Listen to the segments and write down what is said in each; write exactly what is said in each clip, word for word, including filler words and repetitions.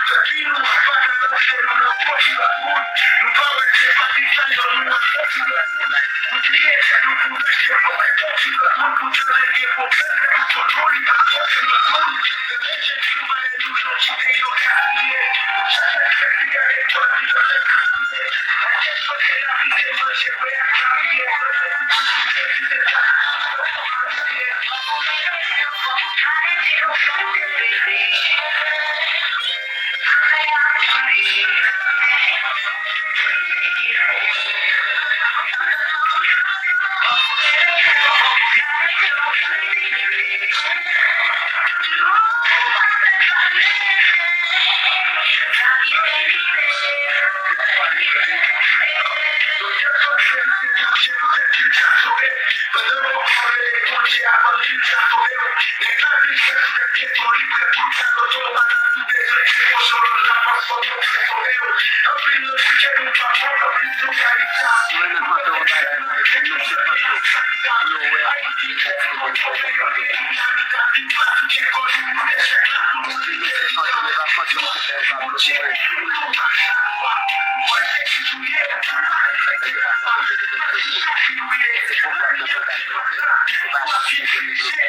Mwen menm fantom bagay la, epi m menm se fantom. Pou yo wè, epi m menm se fantom, epi m menm se fantom, e pa fantom ki fè yo pa bloke mwen. Epi se pa fantom yo te vle bloke. Se pwogram nan pou yo t al bloke. Se pa atis yo te vle bloke.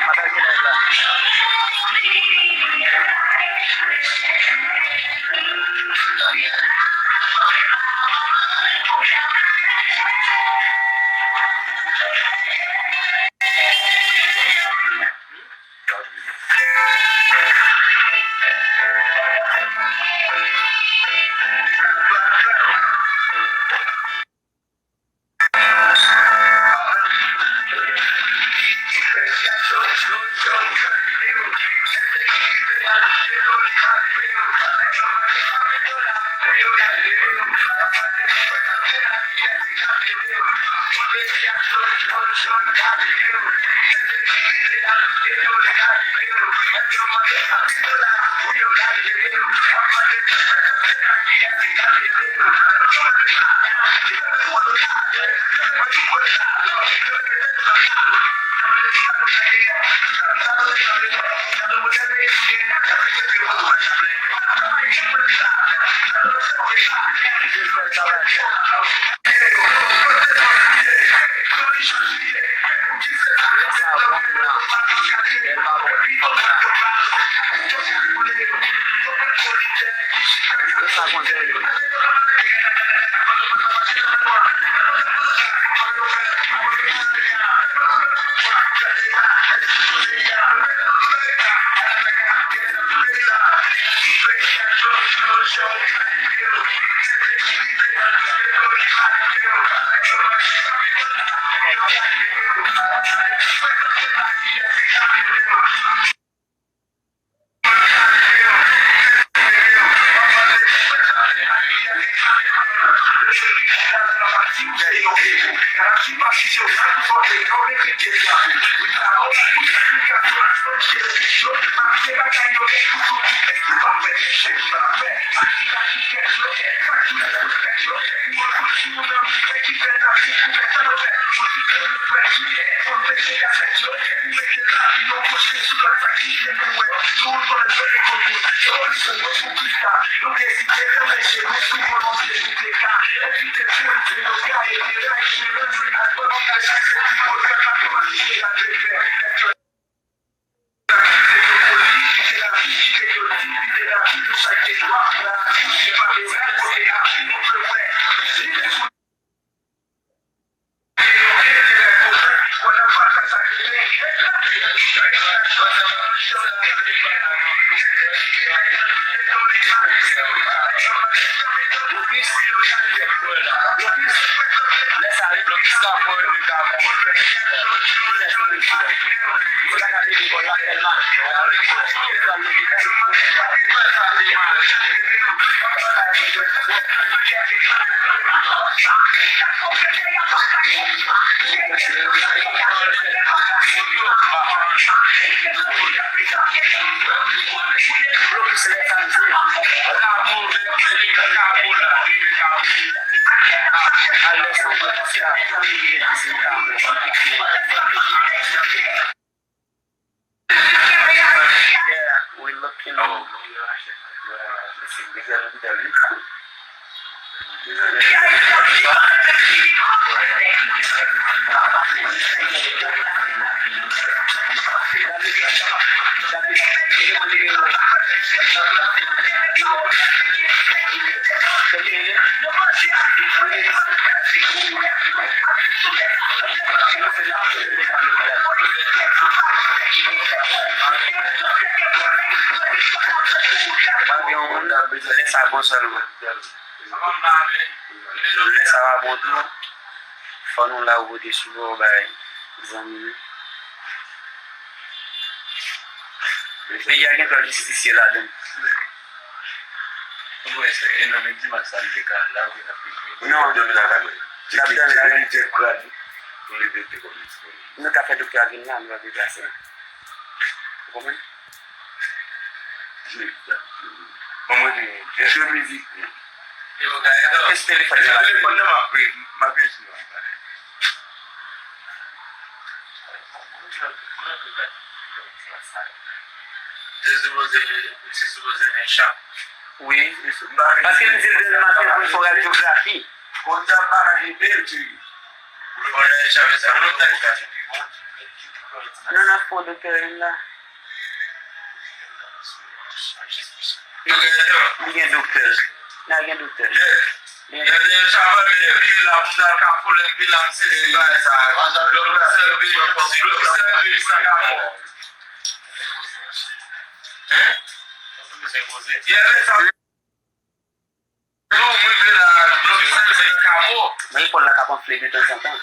Pataje live la. Yeah, we looking. Pa gen yon moun k ap bezwen lè sa bon sèlman. Lè sa pa bon tou, fò nou la pou pote sipò bay zanmi nou. Peyi a gen twòp jistisye ladan l. Non, non, non. N ap tann la. Nou ka fè doktè a vin la, nou va deplase. Ou konprann? Ban mwen de, de mizik. Yo, gade, non. Pèse telefòn nan. Telefòn nan, m ap, m ap rejwenn. Misye sipoze, misye sipoze vin chak. Wi. Paske m di l demen maten pou l fè radyografi. Konn sa bagay li bèl, ti. Pou l fè radyografi, sa nou ta ka fè pi bon. Non, n ap fè yon doktè vin la. Li gen doktè. N a gen doktè. Li gen doktè. Mwen epòl la k ap anfle de tanzantan.